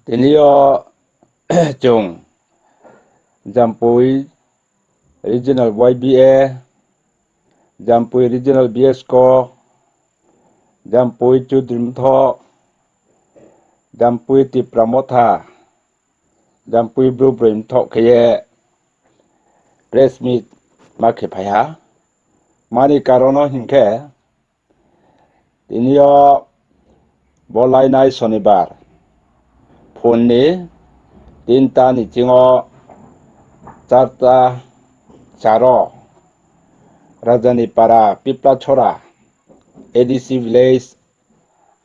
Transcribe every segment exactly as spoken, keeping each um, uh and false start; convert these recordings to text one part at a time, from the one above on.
Tini o chwng Jampui Regional Y B A, Jampui Regional B S Co, Jampui Chudri Mtho, Jampui Tipra Motha, Jampui Bru Broi Mtho khe ye press meet ma khe phai ha. Mani karon o hinkhe, tini o bo lainai Sonibar phunni tinta ni chingo charta charo Rajani Para Pipla Chora A D C village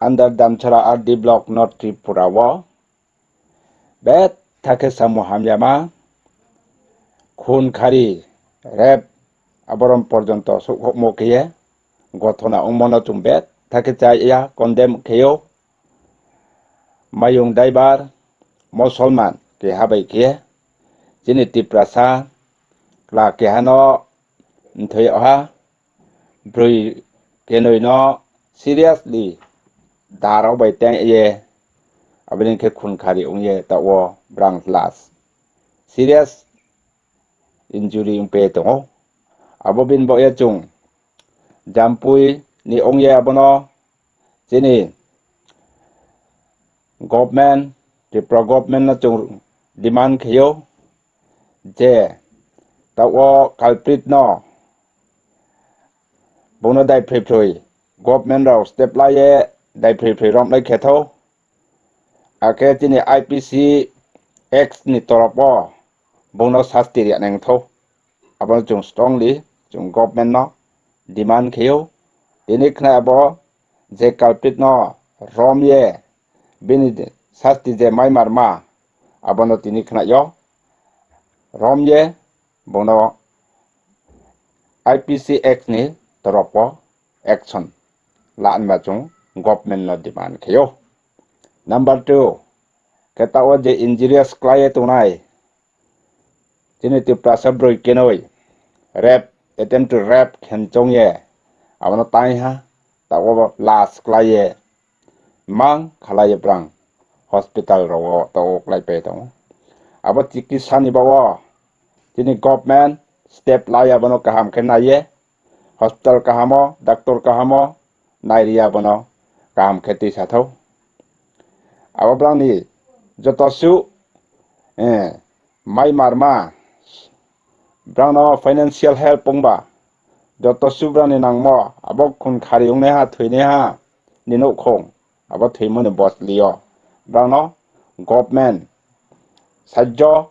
under Damchara R D block North Tripura o bethakhe samung hamyama, khun khari, rape, aborom porjonto sukhokmo khe ye gothona wngmano chwng bethakhe chaya condemn kheyo. Mayung daibar Musulman keha bai khe chini Tiprasa kla kehano mthoi oha. Bwrwi kenoi no seriously darok bai teng ye, aboni khe khun khari wng ye ta o brang last serious injury wng pe tongo. Abo bini bo ye chwng Jampui ni wng ye abono chini government, Tripura government no chwng demand khaio je ta o culprit no bono dai phrwi phrwi government rok step lai ye dai phrwi phrwi romlai khe tho. Akhe chini I P C Act ni torop o bono sasti riya nang tho. Abono chwng strongly chwng government no demand khaio. Tini khna abo je culprit no rom ye bini sasti je mai mar ma abono tini khna yo rom ye bono I P C Act ni torop o action la anba chwng government no demand khaio. Number two, khe ta o je injurious khlai ye tongnai chini Tiprasa bwrwi kenoi rape, attempt to rape khen chong ye abono tai ha ta o last khlai ye mang khalai ye brang hospital rogo ta o khlai pe tongo. Abo chikitsa ni ba o chini government step lai abono kaham khe nai ye hospital kahamo, doctor kahamo nai ri abono kaham khe twi sa thou. Abo brang ni joto su eh mai mar ma brang no financial help wng ba joto su brang ni nangmo abo khun khari wng nai ha thwi nai ha ni nukhung abo thwi mani bosli o brang no government sajjo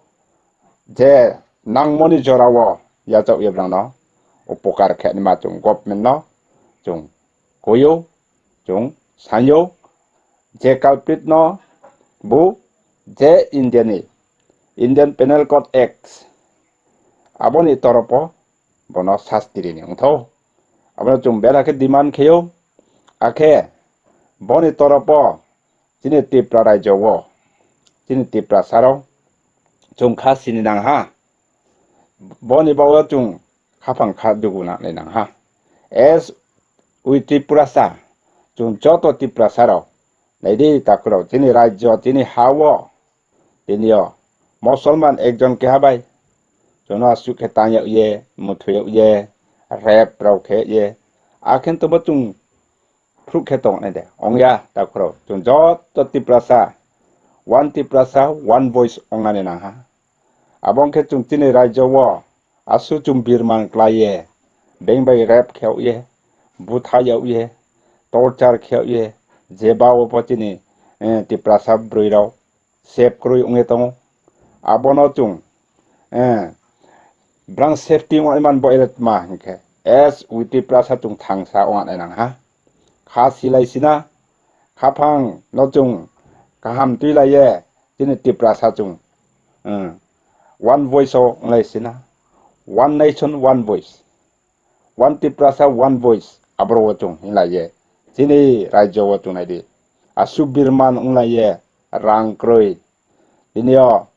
je nangmoni jora o yachak ye brang no upokar khe ma chwng government no chwng koyo chwng sanyo je culprit no bu je India ni Indian Penal Code Act aboni toropo bono sasti rini wngtho. Abono chwng bera khe demand khayo. Akhe boni toropo chini Tipra rajyo o chini Tiprasa rok chwng kha sini nang ha. Boni bago chwng khaphang kha dugu nang nai nang ha. As we Tiprasa, chwng joto Tiprasa rok nai di takhurok chini rajyo chini ha o tini o Musulman ekjon keha bai chwngno aswk khe tang yag ye, muthwi yag ye, rape rok khe ye, akhe to bo chwng phru khe tong nai de. Ong ya takhurok chwng joto Tiprasa, one Tiprasa, one voice ong nani nang ha. Abo wng khe chwng chini rajyo o aswk chwng birman klai ye, beng bai rape khe yag ye, butha yag ye, torture khe yag ye, je ba o bo chini eh, Tiprasa bwrwi rok sep kwrwi wngwi tongo. Abono chwng eh, brang safety wngwi man bo elet ma hinkhe as we Tiprasa chwng thangsa wng nai nang ha. Kha silai sina khaphang no chwng kaham twi lai ye chini Tiprasa chwng eh, one voice o wng lai sina, one nation one voice. One Tiprasa, one voice, aboro o chwng hinlai ye. Chini rajyo o chwng nai di. Aswk birman wng lai ye, rang kwrwi. Tini o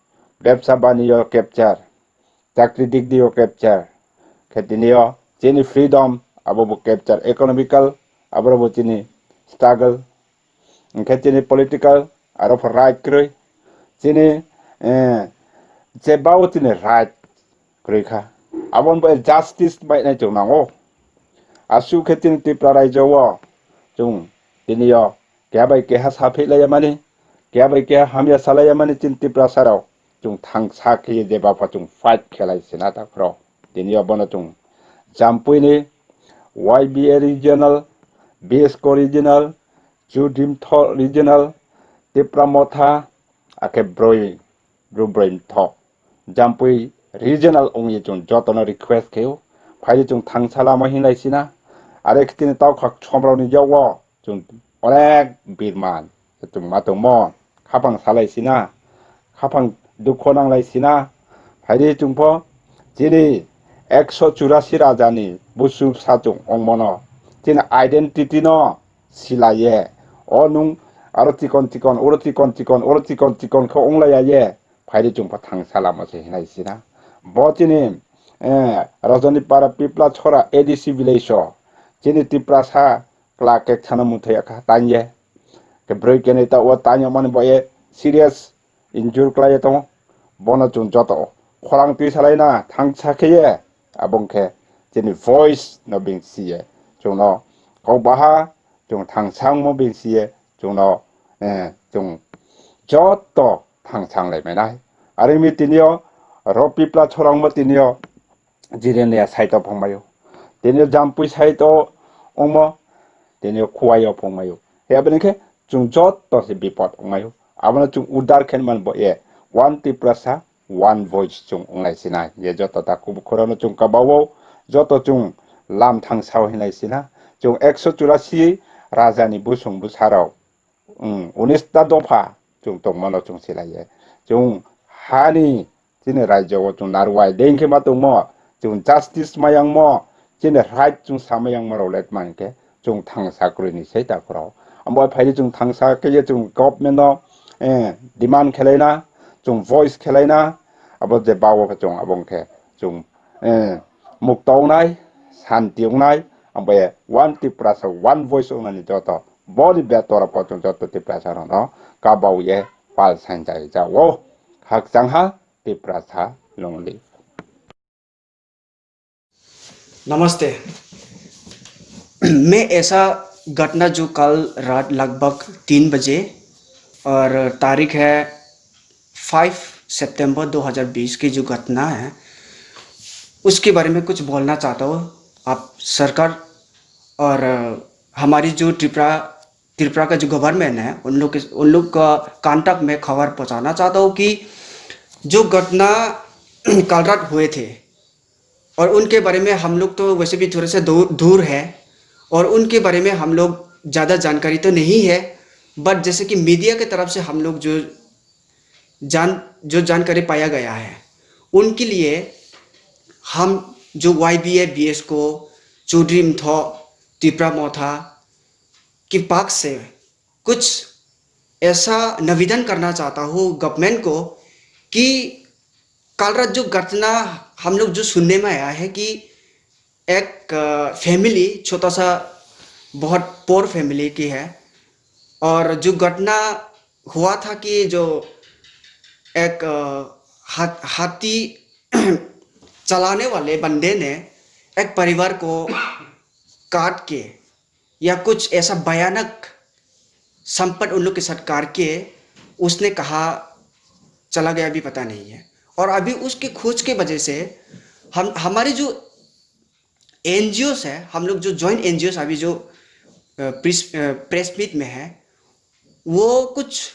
bebsa bani o capture, chakri digdi o capture. Khe tini o chini freedom, abo bo capture, economical, aboro bo chini struggle. Hwnkhe chini political, aro pho right kwrwi. chini, eh, je bao chini right kwrwi kha. Aboni bai justice bai nai chwng nango. Aswk khe chini Tripura rajyo o chwng tini o keha bai keha sa philai ya mani, keha bai keha hamya salai ya mani chini Tiprasa rok chwng thangsa khe je bapha chwng fight khelai sina ta khoro. Tini o bono chwng Jampui ni Y B A regional, B S K regional, Chudrimtho regional, Tipra Motha, akhe broi, bru broi mtho. Jampui regional wngwi chwng jotono request khaio. Phaidi chwng thangsa lama hinlai sina. Are khe tini tawkhak somrokni yago chwng onek birman chwng ma tongmo. Khapang salai sina. Khapang dukho nanglai sina. Phaidi chwngpho chini ekso churasi rajani busu bwsa chwng wngmano. Chini identity no silaiye. O nwng aro chikon chikon, oro chikon chikon, oro chikon chikon khe wnglaiya ye. Phaidi chwngpho thangsa lama se hinai sina. Bo chini, eh, Rajani Para Pipla Chhora A D C village o chini Tiprasa kla kek sana muthai kha tanye. Ke broi kenai ta o tanya mani bo ye serious injure khlai tongo. Bono chwng joto khorang twi salai na thangsa khe ye. Abong khe chini voice no bing si ye. Chwngno kok baha chwng thangsa wngmo bing si ye. Chwngno, eh, chwng joto thangsa wng lai mai nai. Are mi tini o ro Pipla Chhora wngmo tini o Jirania side o phwngmaio. Tini o Jampui side o wngmo, tini o Khowai o phwngmaio. He aboni khe chwng joto se bipod wngmaio. Abono chwng udar khe man bo ye. One Tiprasa, one voice chwng wngnai sinai. Ye joto ta kubuk khorano chwng kabao, joto chwng lam thang sao hinai sina. Chwng ekso churasi rajani busung bwsarok. Wng, unis ta dopha chwng tongmano chwng silaiye. Chwng hani chini rajyo o chwng narwai dei hwnkhe ma tongmo, chwng justice mayangmo, chini right chwng samayangmo rok le tma hinkhe chwng thangsa kwrwini se ta khorok. Abo phaidi chwng thangsa khe ye chwng government no, eh, demand khelaina, chwng voice khelaina, abo je bawo khe chwng abo hwnkhe chwng, eh, mukto wngnai, santi wngnai, abo ye one Tiprasa, one voice wngnani joto boni betora pochong joto Tiprasa rokno kabao ye pal sanjai jao. Hakchang ha Tiprasa long live. नमस्ते। मैं ऐसा घटना जो कल रात लगभग तीन बजे और तारीख है फ़ाइव सितंबर दो हज़ार बीस की जो घटना है, उसके बारे में कुछ बोलना चाहता हूँ। आप सरकार और हमारी जो त्रिपुरा, त्रिपुरा का जो गवर्नमेंट है, उन लोग के, उन लोग का कांटेक्ट में खबर पहुँचाना चाहता हूँ कि जो घटना कल रात हुए थे, और उनके बारे में हम लोग तो वैसे भी थोड़े से दू-, दूर है, और उनके बारे में हम लोग ज़्यादा जानकारी तो नहीं है, बट जैसे कि मीडिया के तरफ से हम लोग जो जान-, जो जानकारी पाया गया है, उनके लिए हम जो Y B A B S को, चौधरी मथो, तिपरा मोथा के पक्ष से कुछ ऐसा निवेदन करना चाहता हूँ गवर्नमेंट को कि कल रात जो घटना हम लोग जो सुनने में आया है कि एक, अ, फैमिली, छोटा सा, बहुत पुअर फैमिली की है, और जो घटना हुआ था कि जो एक, अ, हाथ-, हाथी चलाने वाले बंदे ने एक परिवार को काट के या कुछ ऐसा भयानक संपट उन लोग के साथ करके उसने कहाँ चला गया भी पता नहीं है। और अभी उसकी खोज के वजह से हम, हमारे जो एन जी ओज़ है, हम लोग जो जॉइंट एन जी ओज़ अभी जो, अ, प्रेस, अ, प्रेस मीट में है, वो कुछ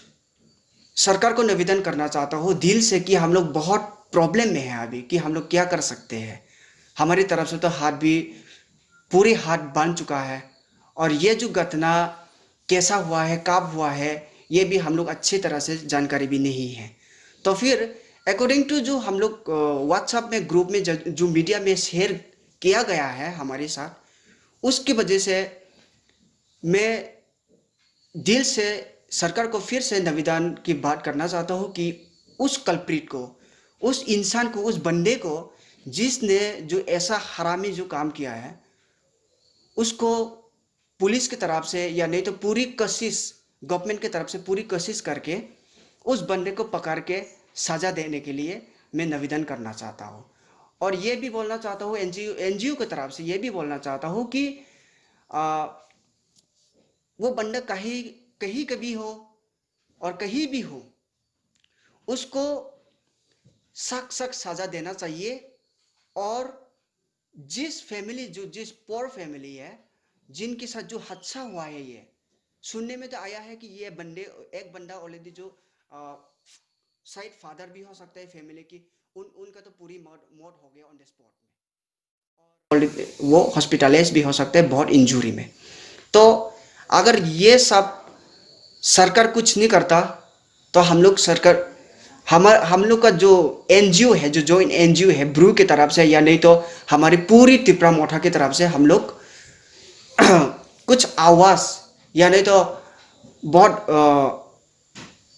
सरकार को निवेदन करना चाहता हूँ दिल से कि हम लोग बहुत प्रॉब्लम में हैं अभी, कि हम लोग क्या कर सकते हैं। हमारी तरफ से तो हाथ भी, पूरे हाथ बांध चुका है, और ये जो घटना कैसा हुआ है, कब हुआ है, ये भी हम लोग अच्छी तरह से जानकारी भी नहीं है। तो फिर अकॉर्डिंग टू जो हम लोग, अ, WhatsApp में ग्रुप में ज-, जो मीडिया में शेयर किया गया है हमारे साथ, उसकी वजह से मैं दिल से सरकार को फिर से निवेदन की बात करना चाहता हूँ कि उस कल्प्रिट को, उस इंसान को, उस बंदे को, जिसने जो ऐसा हरामी जो काम किया है, उसको पुलिस की तरफ से या नहीं तो पूरी कोशिश, गवर्नमेंट की तरफ से पूरी कोशिश करके उस बंदे को पकड़ के सजा देने के लिए मैं निवेदन करना चाहता हूँ। और ये भी बोलना चाहता हूँ एनजीओ एनजीओ की तरफ से, ये भी बोलना चाहता हूँ कि आ, वो बंदा कहीं कहीं का भी हो और कहीं भी हो, उसको सख्त सख्त सजा देना चाहिए। और जिस फैमिली जो जिस पोर फैमिली है, जिनके साथ जो हादसा हुआ है, ये सुनने में तो आया है कि ये बंदे एक बंदा ऑलरेडी जो शायद फादर भी हो सकता है फैमिली की, उन उनका तो पूरी मौत मौत हो गया ऑन द स्पॉट में। वो हॉस्पिटलाइज भी हो सकते हैं बहुत इंजरी में। तो अगर ये सब सरकार कुछ नहीं करता तो हम लोग सरकार हम हम लोग का जो एनजीओ है, जो ज्वाइंट एनजीओ है ब्रू की तरफ से, या नहीं तो हमारी पूरी तिपरा मोठा की तरफ से हम लोग कुछ आवाज़, या नहीं तो बहुत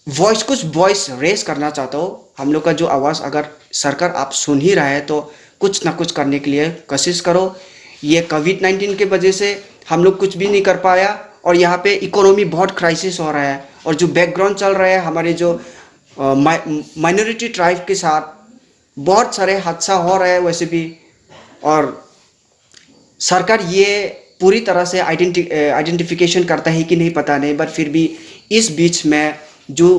वॉइस कुछ वॉइस रेज करना चाहता हूँ। हम लोग का जो आवाज़ अगर सरकार आप सुन ही रहा है तो कुछ ना कुछ करने के लिए कोशिश करो। ये कोविड नाइन्टीन के वजह से हम लोग कुछ भी नहीं कर पाया और यहाँ पे इकोनॉमी बहुत क्राइसिस हो रहा है और जो बैकग्राउंड चल रहा है हमारे जो माइनॉरिटी ट्राइब के साथ बहुत सारे हादसा हो रहा है वैसे भी। और सरकार ये पूरी तरह से आइडेंटिफिकेशन करता है कि नहीं पता नहीं, बट फिर भी इस बीच में जो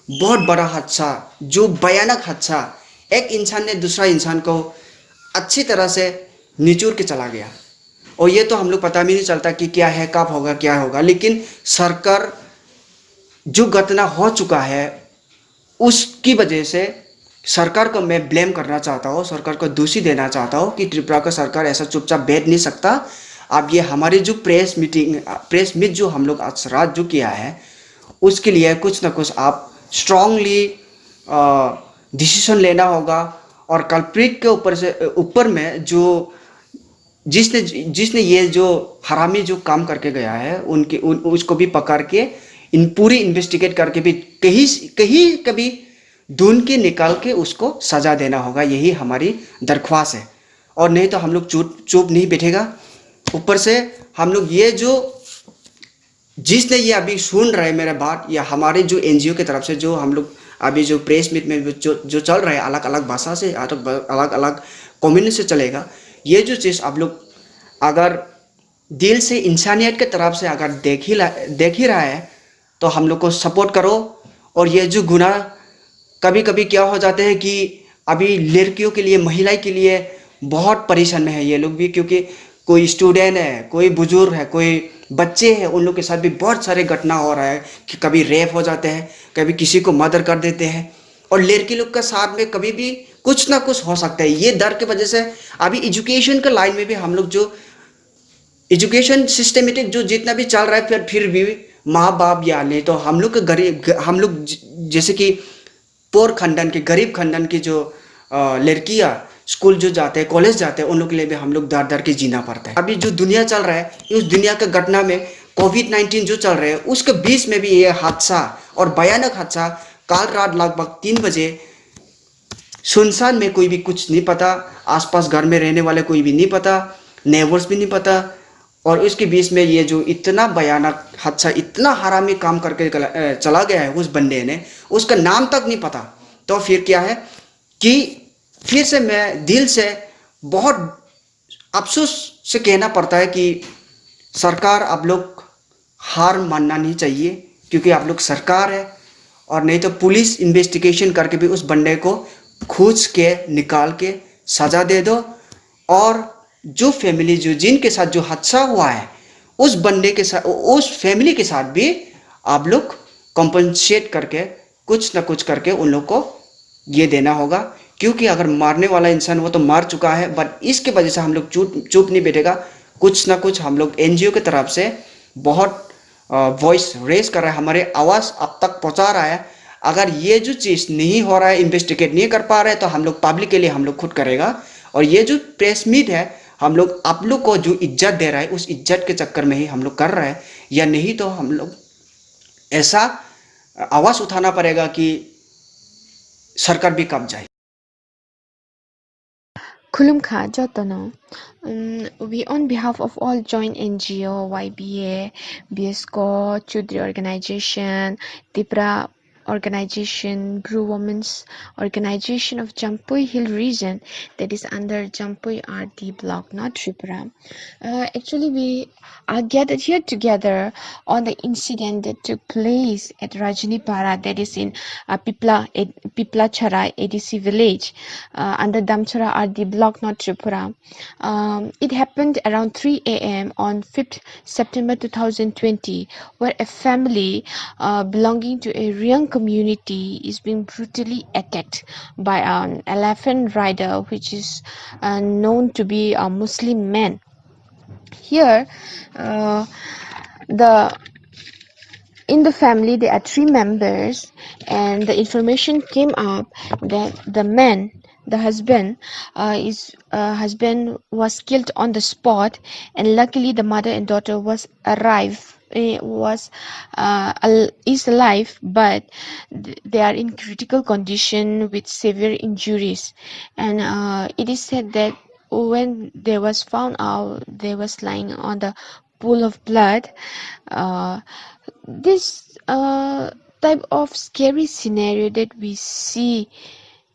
बहुत बड़ा हादसा, जो भयानक हादसा, एक इंसान ने दूसरा इंसान को अच्छी तरह से निचोड़ के चला गया। और ये तो हम लोग पता भी नहीं चलता कि क्या है, कब होगा, क्या होगा, लेकिन सरकार जो घटना हो चुका है उसकी वजह से सरकार को मैं ब्लेम करना चाहता हूँ, सरकार को दोषी देना चाहता हूँ कि त्रिपुरा का सरकार ऐसा चुपचाप बैठ नहीं सकता। आप ये हमारी जो प्रेस मीटिंग प्रेस मीट जो हम लोग आज रात जो किया है उसके लिए कुछ ना कुछ आप स्ट्रांगली डिसीजन लेना होगा। और कल्प्रिट के ऊपर से ऊपर में जो जिसने जिसने ये जो हरामी जो काम करके गया है उनके उन, उसको भी पकड़ के इन पूरी इन्वेस्टिगेट करके भी कहीं कहीं कभी ढूंढ के निकाल के उसको सजा देना होगा, यही हमारी दरख्वास्त है। और नहीं तो हम लोग चुप चुप नहीं बैठेगा। ऊपर से हम लोग ये जो जिसने ये अभी सुन रहे मेरे बात या हमारे जो एनजीओ की तरफ से जो हम लोग अभी जो प्रेस मीट में जो जो चल रहा है अलग अलग भाषा से अलग अलग कम्युनिटी से चलेगा। ये जो चीज़ आप लोग अगर दिल से इंसानियत के तरफ से अगर देख ही देख ही रहा है तो हम लोग को सपोर्ट करो। और ये जो गुनाह कभी कभी क्या हो जाते हैं कि अभी लड़कियों के लिए महिलाएं के लिए बहुत परेशान में है ये लोग भी क्योंकि कोई स्टूडेंट है, कोई बुजुर्ग है, कोई बच्चे हैं, उन लोग के साथ भी बहुत सारे घटना हो रहा है कि कभी रेप हो जाते हैं, कभी किसी को मर्डर कर देते हैं। और लड़की लोग का साथ में कभी भी कुछ ना कुछ हो सकता है। ये डर की वजह से अभी एजुकेशन के लाइन में भी हम लोग जो एजुकेशन सिस्टमेटिक जो जितना भी चल रहा है फिर फिर भी माँ बाप या नहीं तो हम लोग के गरीब हम लोग जैसे कि पोर खानदान के गरीब खानदान के जो लड़कियाँ स्कूल जो जाते हैं, कॉलेज जाते हैं, उन लोग के लिए भी हम लोग दर दर के जीना पड़ता है। अभी जो दुनिया चल रहा है उस दुनिया का घटना में कोविड नाइन्टीन जो चल रहा है उसके बीच में भी ये हादसा और भयानक हादसा काल रात लगभग तीन बजे सुनसान में कोई भी कुछ नहीं पता। आसपास घर में रहने वाले कोई भी नहीं पता, नेबर्स भी नहीं पता। और उसके बीच में ये जो इतना भयानक हादसा इतना हरामी काम करके चला गया है उस बंदे ने, उसका नाम तक नहीं पता। तो फिर क्या है कि फिर से मैं दिल से बहुत अफसोस से कहना पड़ता है कि सरकार आप लोग हार मानना नहीं चाहिए क्योंकि आप लोग सरकार है। और नहीं तो पुलिस इन्वेस्टिगेशन करके भी उस बंदे को खोज के निकाल के सजा दे दो। और जो फैमिली जो जिनके साथ जो हादसा हुआ है उस बंदे के साथ उस फैमिली के साथ भी आप लोग कॉम्पनसेट करके कुछ ना कुछ करके उन लोग को ये देना होगा। क्योंकि अगर मारने वाला इंसान वो तो मार चुका है, बट इसके वजह से हम लोग चुप चुप नहीं बैठेगा। कुछ ना कुछ हम लोग एनजीओ की तरफ से बहुत वॉइस रेज कर रहा है, हमारे आवाज़ आप तक पहुंचा रहा है। अगर ये जो चीज़ नहीं हो रहा है, इन्वेस्टिगेट नहीं कर पा रहे, तो हम लोग पब्लिक के लिए हम लोग खुद करेगा। और ये जो प्रेस मीट है, हम लोग आप लोग को जो इज्जत दे रहा है उस इज्जत के चक्कर में ही हम लोग कर रहे हैं, या नहीं तो हम लोग ऐसा आवाज़ उठाना पड़ेगा कि सरकार भी कब जाए। Khulumkha jotono. Um, we on behalf of all joint N G O, Y B A, B S C O, Chudri Organization, Tipra organization, Bru Women's Organization of Jampui Hill Region, that is under Jampui R D block, North Tripura. Uh, actually, we are gathered here together on the incident that took place at Rajnipara, that is in uh, Pipla, Ed- Pipla Chara A D C village, uh, under Damchara R D block, North Tripura. Um, it happened around three a m on fifth September two thousand twenty, where a family uh, belonging to a Riang community is being brutally attacked by an elephant rider, which is uh, known to be a Muslim man. Here, uh, the in the family there are three members, and the information came up that the man, the husband, uh, is uh, husband was killed on the spot, and luckily the mother and daughter was arrived, eh, was uh, al- is alive, but th- they are in critical condition with severe injuries. And uh, it is said that when they was found out, they was lying on the pool of blood. Uh, this uh, type of scary scenario that we see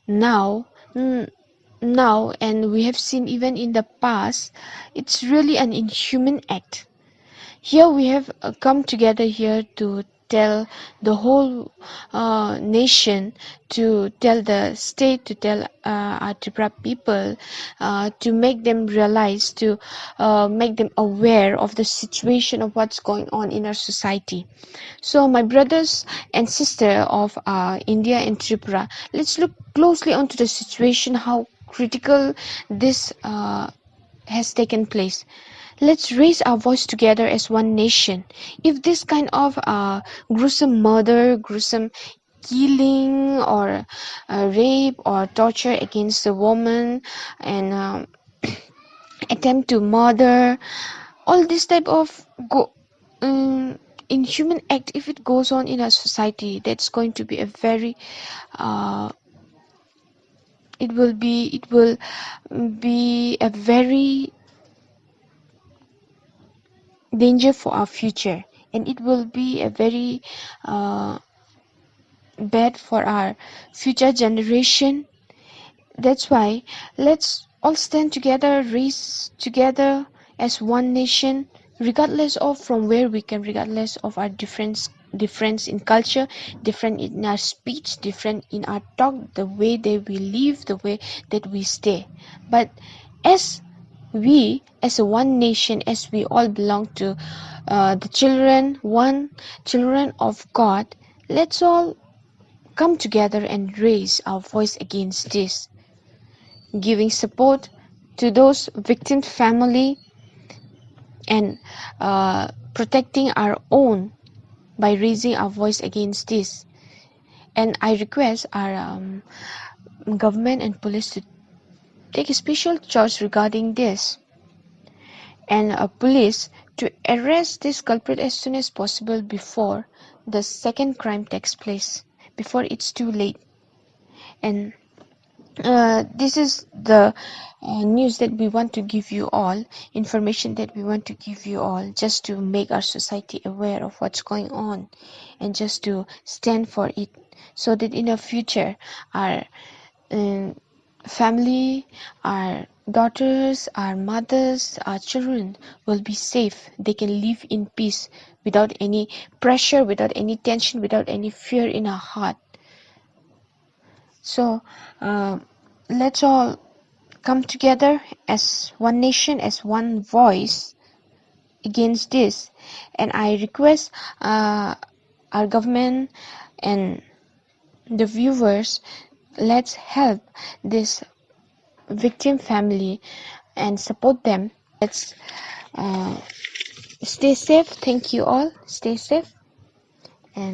now, n- now, and we have seen even in the past, it's really an inhuman act. Here we have uh, come together here to tell the whole uh, nation, to tell the state, to tell uh, our Tripura people, uh, to make them realize, to uh, make them aware of the situation of what's going on in our society. So, my brothers and sister of uh, India and Tripura, let's look closely onto the situation, how critical this uh, has taken place. Let's raise our voice together as one nation. If this kind of uh, gruesome murder, gruesome killing, or uh, rape or torture against a woman, and um, attempt to murder, all this type of go- um, inhuman act, if it goes on in a society, that's going to be a very uh, it will be it will be a very danger for our future, and it will be a very uh, bad for our future generation. That's why let's all stand together, raise together as one nation, regardless of from where we came, regardless of our difference difference in culture, different in our speech, different in our talk, the way that we live, the way that we stay. But as we, as a one nation, as we all belong to uh, the children, one children of God, let's all come together and raise our voice against this, giving support to those victim family and uh, protecting our own by raising our voice against this. And I request our um, government and police to take a special charge regarding this, and uh, police to arrest this culprit as soon as possible before the second crime takes place, before it's too late. And uh, this is the uh, news that we want to give you all, information that we want to give you all, just to make our society aware of what's going on and just to stand for it, so that in the future our um, family, our daughters, our mothers, our children will be safe. They can live in peace without any pressure, without any tension, without any fear in our heart. So uh, let's all come together as one nation, as one voice against this. And I request uh, our government and the viewers, let's help this victim family and support them. Let's uh, stay safe. Thank you all. Stay safe.